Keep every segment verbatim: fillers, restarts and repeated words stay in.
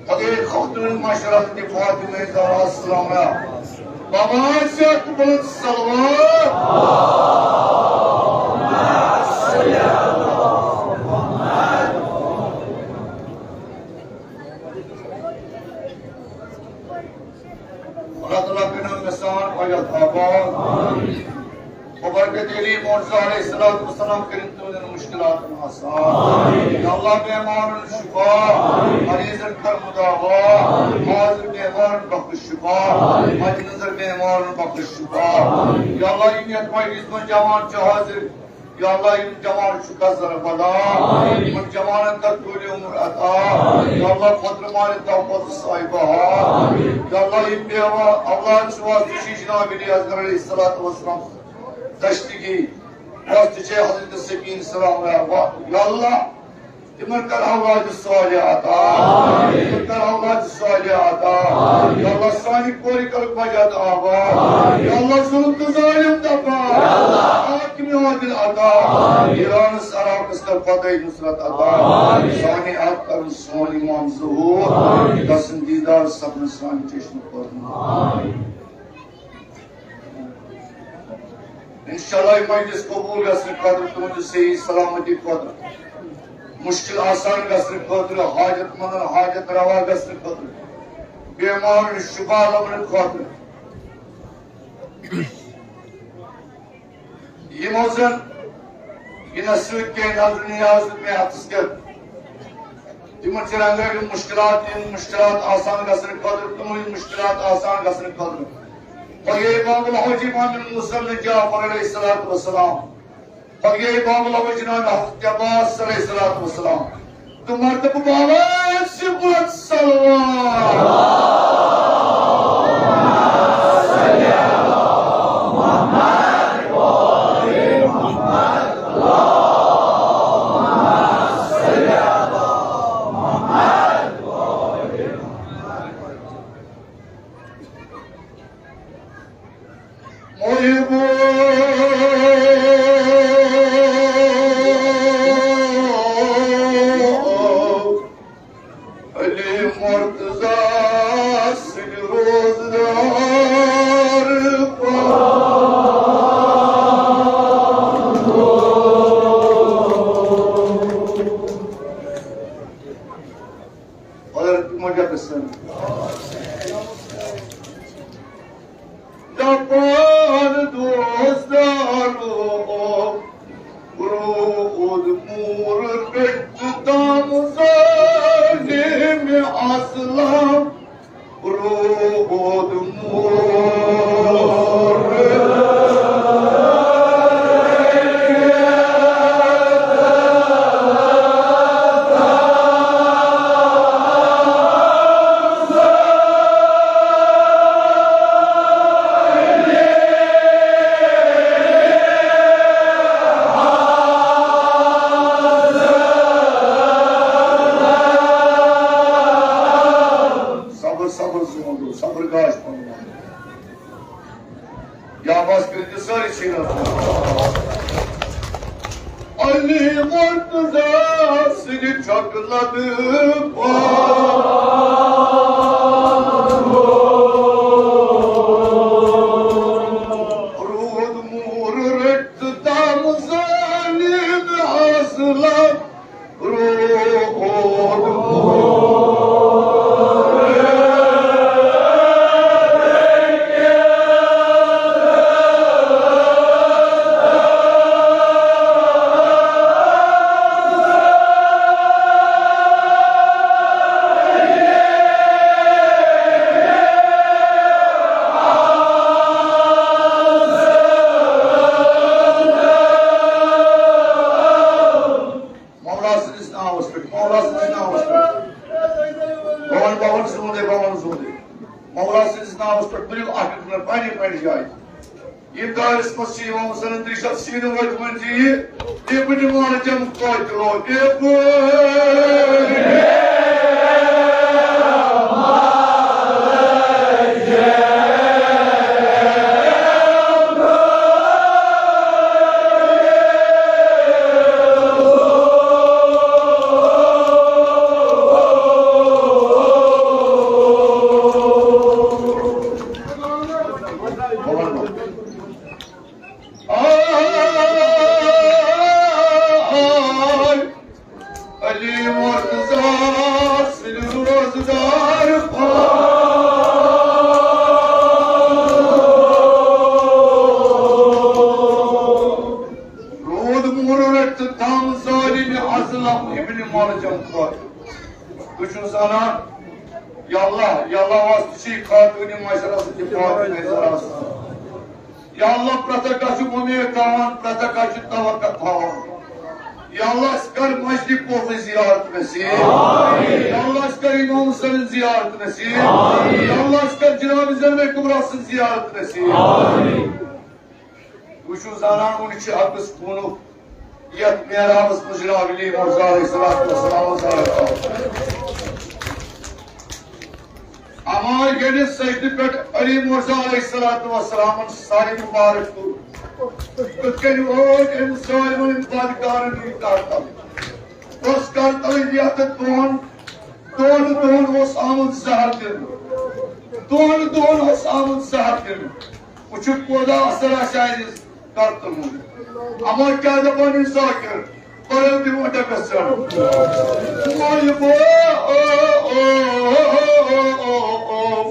فقیر خاتون معاشرہ حضرت فاطمہ زہرا السلام علیہا۔ بابا، صلوات۔ اللہ تعالیٰ کٔرِنو مےٚ سان حاجت آباد۔ ببرکت علی معجزہ علیہ الصلوۃ والسلام کٔرِن تُہٕنٛدٮ۪ن مُشکِلاتَن آسان۔ یا اللہ، بیمارن شفا، مریضن کر مداوا، حاضر بیمارن بخش شفا، مد نظر بیمارن بخش شفا۔ یا اللہ، یِم یتھ مجلس منٛز جوان چھِ حاضر، یا اللہ، یِم جوان چھِ قصر بلا، یِمن جوانن کر طول عمر عطا۔ یا اللہ، فضل مال توفیق صاحبہ۔ یا اللہ، یِم بیوہ اولاد چھِ واسطہٕ چھِ جناب علی اصغر علیہ الصلوۃ والسلام دشتگی، واسطہٕ چھِ حضرت سکین سلام علیہا۔ یا اللہ، تِمن کر اولاد صالح عطا، تِمن کر اولاد صالح عطا۔ یا اللہ، سانہِ کورِ کر بجد آباد۔ یا اللہ، ظلم تہٕ ظالم دفع، حاکم عادل عطا۔ ایرانس عراقس کر فتح نصرت عطا۔ سانہِ حق کرُن سون ایمان ظہور، گژھن دیدار سپنہٕ سانہِ چشمہٕ پورٕ۔ انشاءاللہ، یہِ مجلس قبول گژھنہٕ خٲطرٕ، تُہنٛدِ صحیح سلامتی خٲطرٕ، مشکل آسان گژھنہٕ خٲطرٕ، حاجت مندن حاجت روا گژھنہٕ خٲطرٕ، بیمارن شفا لبنہٕ خٲطرٕ، یِمو زن یہِ نہ سۭتۍ کینٛہہ نظر نیاز دیُت مےٚ اَتھس کٮ۪تھ۔ تِمن چھِ رنگرنگ مشکلات، یِم مشکلات آسان گژھنہٕ خٲطرٕ، تِمن مشکلات آسان گژھنہٕ خٲطرٕ۔ فقیر امام الحوجی محمد موسیٰ بن جعفر علیہ الصلوۃ والسلام۔ فقیر امام الحوجی جناب حضرت عباس علیہ الصلوۃ والسلام۔ تہٕ مرتبہٕ بالا صفت صلوات۔ محب علی مرتضی سٕنٛدۍ روزدار۔ حضرت مجدد سن۔ دپان دوستانو، روٗد موٗر رٔٹۍ تام ظٲلِم اسلام۔ روٗد موٗر۔ صبر، صبر، صبر، صبر گاش پنُن۔ یا بس کٔرِو سٲری سیٖنَس منٛز۔ علی مرتضی سٕنٛدِ چھۄکہٕ لدٕ پاک۔ روٗد موٗر رٔٹۍ تہٕ دم ظٲلِم اصلم۔ مولا سٕنٛدِس ناوَس پٮ۪ٹھ، مولا سٕنٛدِس ناوَس پٮ۪ٹھ۔ بہٕ وَنہٕ، بہٕ وَنہٕ زوٗنٕے، بہٕ وَنہٕ زوٗنٕے۔ مولا سٕنٛدِس ناوَس پٮ۪ٹھ تُلِو اَکھ اَکھ نفر پنٛنہِ پنٛنہِ جایہِ۔ ییٚمہِ دارَس منٛز چھِ یِوان سَنن ترٛیشَس سیٖنہٕ وٲتۍ وٲنۍ زِ یہِ، یہِ بہٕ دِمہٕ وَنہٕ جَنہٕ توتہِ لوٚگ۔ یہِ بہٕ ابن مالجم خٲطرٕ۔ تُہۍ چھِو زانان، یا اللہ، یا اللہ، واسطہٕ چھِ خاتوٗنِ معاشرس تہِ پاک نظر آسان۔ یا اللہ، پرٛٮ۪تھ کانٛہہ چھُ اُمید تھاوان، پرٛٮ۪تھ کانٛہہ چھُ توقع تھاوان۔ یا اللہ، اَسہِ کر مسجد کوفٕچ زیارت نصیب۔ یا اللہ، اَسہِ کر امام حسین زیارت نصیب۔ یا اللہ، اَسہِ کر جناب زینب کبریٰ سٕنٛز زیارت نصیب۔ وٕچھِو زانان، وٕنہِ چھِ عقس خوٗنُک یَتھ محرابَس منٛز جناب علی مرزا علیہ الصلوۃ والسلام ظاہر کران۔ اما ییٚلہِ سجدٕ پٮ۪ٹھ علی مرزا علیہ الصلوۃ والسلامن سارے مبارک کوٚر، تِتھ کٔنۍ وٲتۍ أمۍ ظٲلمن، أمۍ بدکارن یہِ کرتل۔ اوس کرتل یَتھ دۄن، دۄن دۄہن اوس آمُت زہر دِنہٕ، دۄن دۄہن اوس آمُت زہر دِنہٕ۔ وٕچھِو کوٗتاہ اثر آسہِ اَسہِ کرتُن۔ اما کیٛاہ دَپان یہِ ذاکر؟ بدل دِمو ڈَبَس ژَٹھ۔ مول بو، او، او،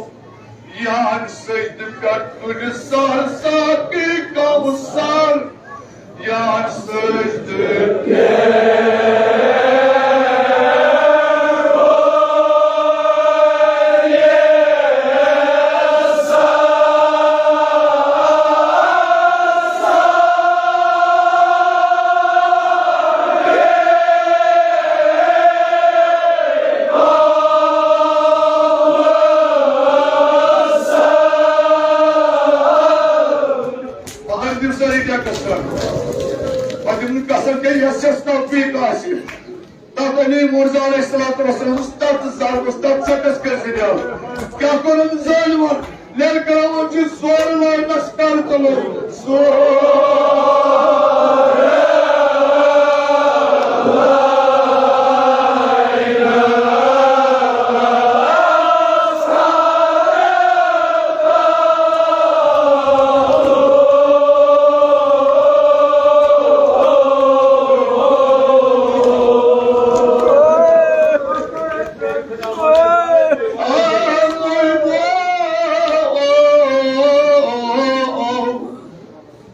یار سجدٕ پٮ۪ٹھ تُلہِ سر ساقی کوثر۔ یار سجدٕ پٮ۪ٹھ پتہٕ دِم سٲری ٹٮ۪کٕس کَرُن۔ پتہٕ دِم نہٕ قسم کینٛہہ، یۄس یۄس توفیٖق آسہِ۔ تَتھ علی مرزا علیہ الصلوۃ والسلام اوس تَتھ ضربَس، تَتھ چَکَس کٔرۍ زِ دِل۔ کیٛاہ کوٚرُن ظٲلمَن؟ لَلکاوان چھِ زورٕ لاینَس کَرتَلو۔ زورٕ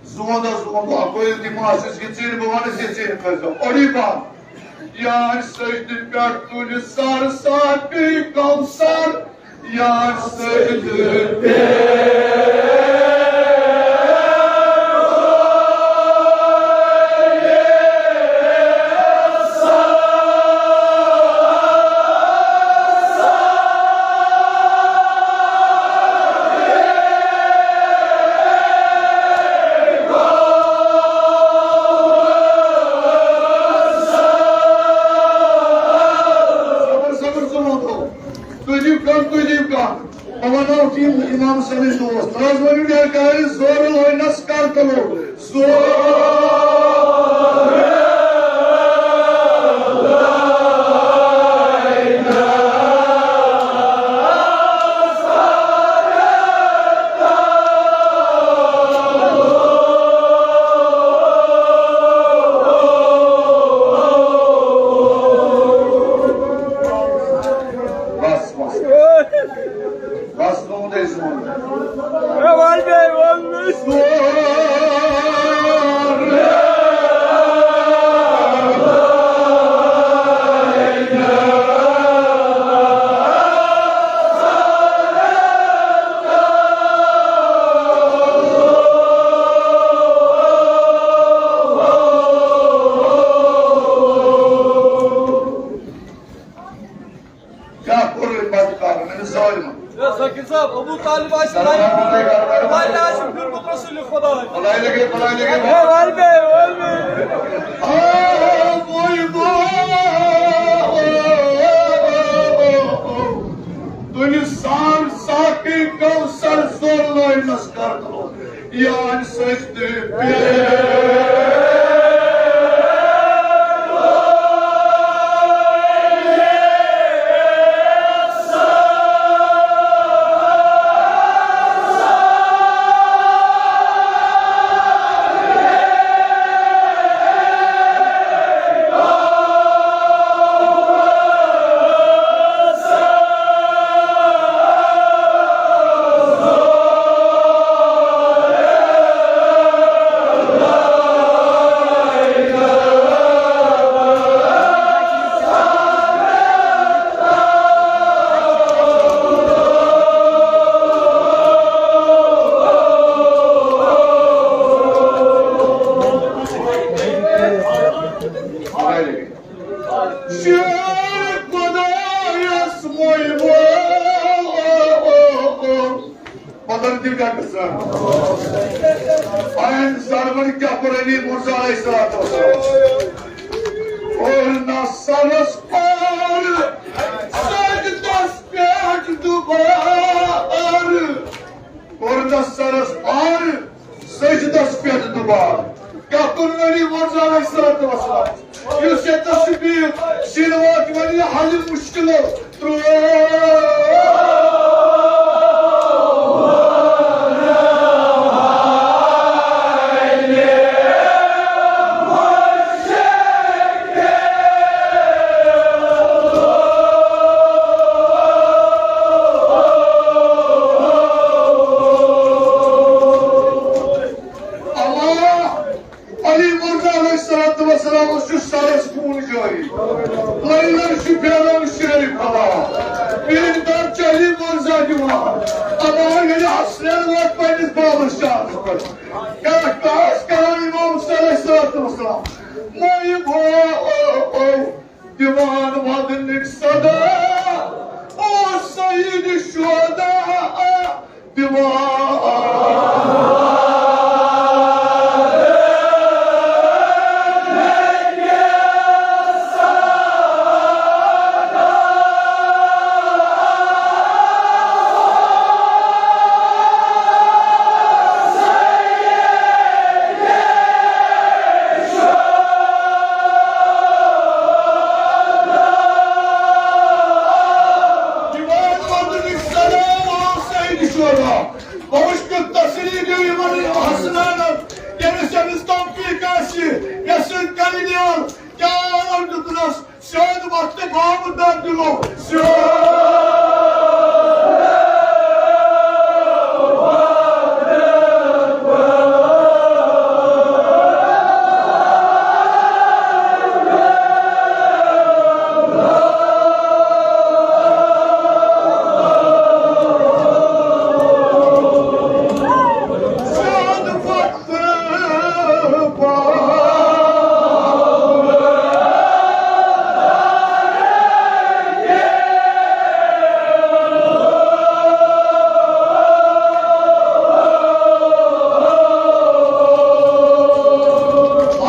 زونٛدس ووٚن بہٕ اَپٲرۍ دِمہٕ آسٮ۪س یہِ ژیٖرۍ، بہٕ وَنَس یہِ ژیٖرۍ کٔرۍزیو۔ اوٚڑُے پَہَن۔ یار سجدٕ پٮ۪ٹھ تُلہِ سر ساقی کوثر۔ یار سجدٕ پٮ۪ٹھ۔ صبر، صبر، ژٕ وَنہو۔ تُہۍ دِیِو کَم، تُہۍ دِیِو کَم۔ بہٕ وَنو کہِ یِم اِمام صٲبٕنۍ دوست۔ نہ حظ ؤنِو یہِ کَرِ زورٕ لٲنَس کَر تُلو۔ زورٕ۔ بس، بس۔ بس، تُہُنٛدُے زوٗن۔ اے، وَل بیٚیہِ، وَل بیٚیہِ۔ کیٛاہ کوٚر أمۍ بدکارن، أمِس ظٲلمن؟ اے ذاکر صٲب، ابو طالب آسہِ سلام علیکم۔ واریاہ آسہِ پھِرمُت رسول خدا۔ بلائے لگے، بلائے لگے۔ اے ول بے، ول بے۔ آ، وہی بو۔ تُلہِ سر ساقی کوثر زور لٲنس کر۔ یار سجدٕ پٮ۪ٹھ۔ گژھان۔ آیَن زَروَن کیٛاہ کوٚر علی مرزا علیہ الصلوۃ والسلام؟ کوٚر نہ سرس پار، سجدس پٮ۪ٹھ دوبارٕ۔ کوٚر نہ سرس پار، سجدس پٮ۪ٹھ دوبارٕ۔ کیٛاہ کوٚر علی مرزا علیہ الصلوۃ والسلام؟ یُس ییٚتہِ تسبیح سیٖنہٕ واتہِ وَنہِ حل مُشکِلو۔ علی مرزا علیہ الصلوۃ والسلام اوس، چھُ سرس خوٗن جٲری۔ لٲلن چھُ پھیران شیرِ خدا۔ پیٖرۍ دَب چھِ علی مرزا دِوان۔ اما ییٚلہِ حسنین ووت پننِس بابس شانس پٮ۪ٹھ۔ کیٛاہ کاس کران امام حسین علیہ الصلوۃ والسلام؟ مٲیِب ہو او او، دِوان ودنٕکۍ صدا۔ او سید شہدا۔ دِوان ودنٕکۍ صدا۔ سید شہدا۔ بہٕ وٕچھٕ کیُتھ تسلی دِیِو یِمن حسنانن، ییٚمِس، ییٚمِس توفیٖق آسہِ، یَس سۭتۍ کَرِ نیل۔ کیٛاہ عالم دیُتنَس سیوٚد وقتہٕ باب دَب دِلو۔ سیوٚد۔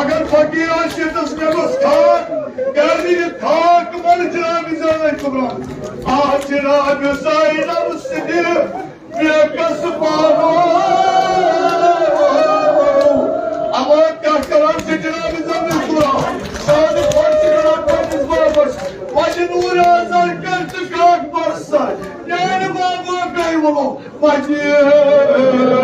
اگر فقیٖر آسہِ ییٚتَس مےٚ گوٚژھ خاک، کیٛازِ یہِ خاک مَلہِ جناب زینَے قبران۔ آ جناب زینب صدیق۔ بے کس پانو۔ اما کیٛاہ کران چھِ جناب زمین قرآن؟ شاد خۄش چھِ کران پننِس بابس۔ وجہ نور آزار کر تہٕ کاک برسر۔ میانہِ بابا بیٚیہِ ووٚنُم وجہ۔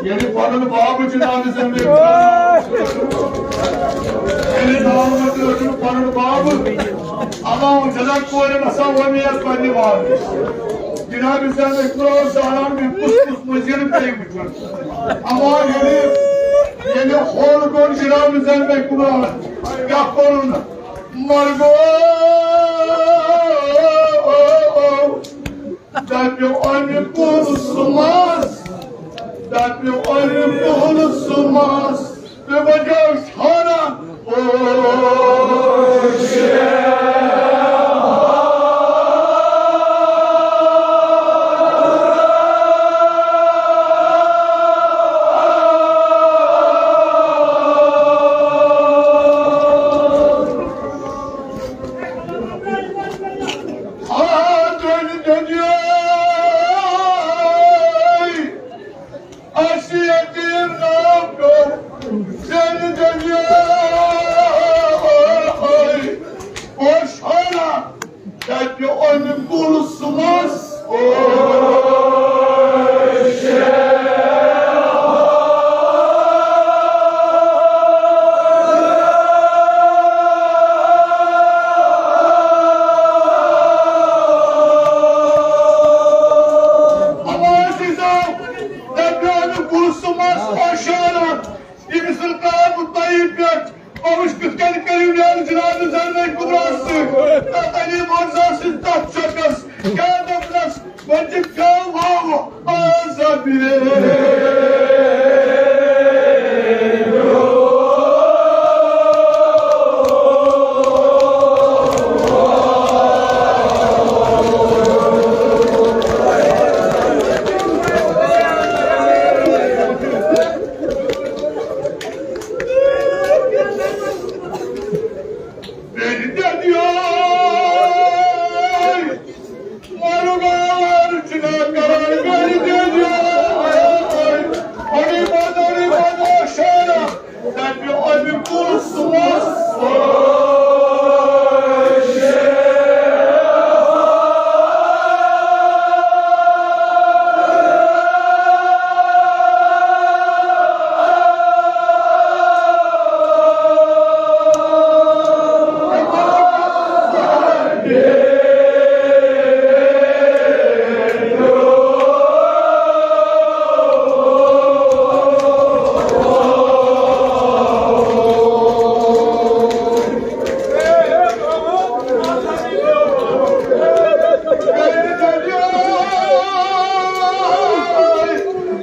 ییٚلہِ پنُن باب جناب زمین، ییٚلہِ ناو مطلب چھُ پنُن باب، علاوٕ جدا کورٮ۪ن آسان وۄمید پننہِ وارٕ۔ جناب زمین اقبال زانان مےٚ کُس کُس مٔزیٖد پیٚیہِ وٕچھُن۔ اما ییٚلہِ، ییٚلہِ ہول گوٚو جناب زمین اقبال، کیٛاہ کوٚرُن؟ مرگو۔ دپیو امہِ کُلثومس، دپیو امہِ کُلثومس، تہٕ بجاو ژھانڈان۔ او شیخ۔ آ، دۄدِ دۄدِ۔ تۄہہِ پٮ۪ٹھ، بہٕ وٕچھ کِتھ کٔنۍ کٔرِو میٛانہِ جناب زینبِ کُبرا سۭتۍ تَتھ علی مرزا سٕنٛدِ تَتھ چۄکَس، کیٛاہ دَپنَس، وۄنۍ چھِ کَم ہاوٕ آزادی۔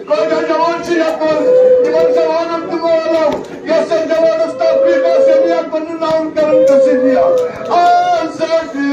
کٲتیٛاہ جوان چھِ یَپٲرۍ، یِمَن جوانَن تہِ والو، یۄس یَتھ جوانَس تفریٖق آسہِ، ییٚمہِ یَتھ پَنُن ناو کَرُن گٔژھِتھ یہِ آزادی۔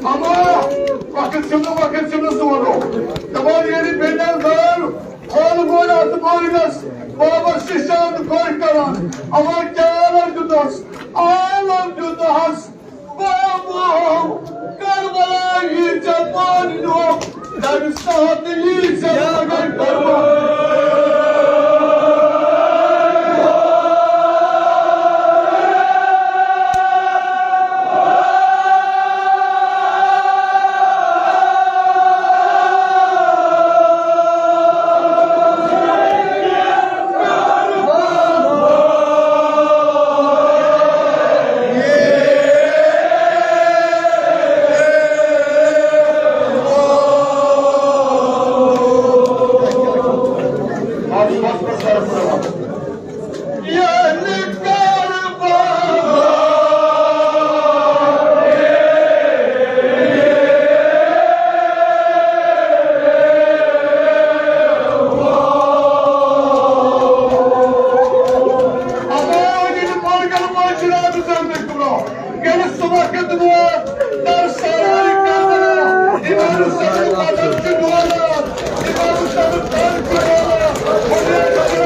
اما وقت چھُنہٕ، وقت چھُنہٕ سونُک۔ دَپان ییٚلہِ بیٚنٮ۪ن زال کھول گوٚو اَتھ بُرگَس، بابَس چھِ شاد خۄش کَران۔ اما کیٛاہ عالم دیُتہَس، عالم دیُتہَس۔ بابو، کربلا یی ژےٚ ماننو، تَمہِ ساتہٕ یی ژےٚ مگر کربلا۔ ییٚلہِ سُہ وقت ووت، در سالارِ کربلا، امام حسین قدم چھُ ڈولان، امام حسین قدم چھُ ڈولان، حضرت حضرت چھُ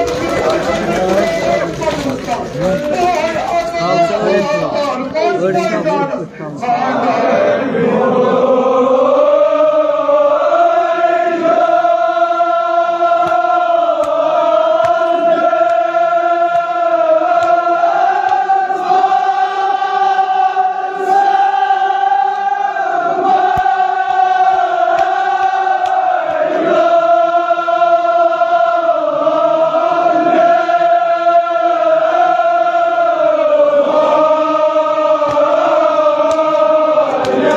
ڈولان۔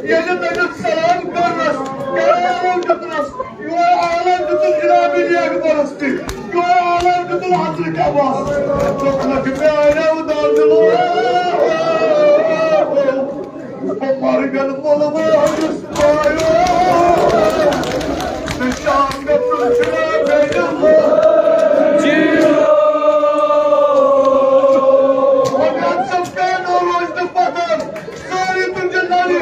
ییٚلہِ تٔمِس سلام کٔرنَس، کیٛاہ عالم دیُتنَس، یُہوے عالم دیُتُن جناب علی اکبرس تہِ، یُہوے عالم دیُتُن حضرت عباس۔ دوٚپنَکھ، میٛانیو دردِلو، بہٕ مرگن مُلوٲہِس پایو، نشان گژھُن چھُ مےٚ بیٚیہِ۔ وۄنۍ اَتھ سب کانو روزنہٕ پتہٕ سٲری تُلۍ زِ نرِ،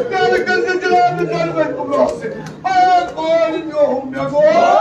پیالہٕ کٔرۍ زِ جناب جلوَے کُبراہَس سۭتۍ۔ آ، پٲلۍ میوٗہُم مےٚ گوٚو۔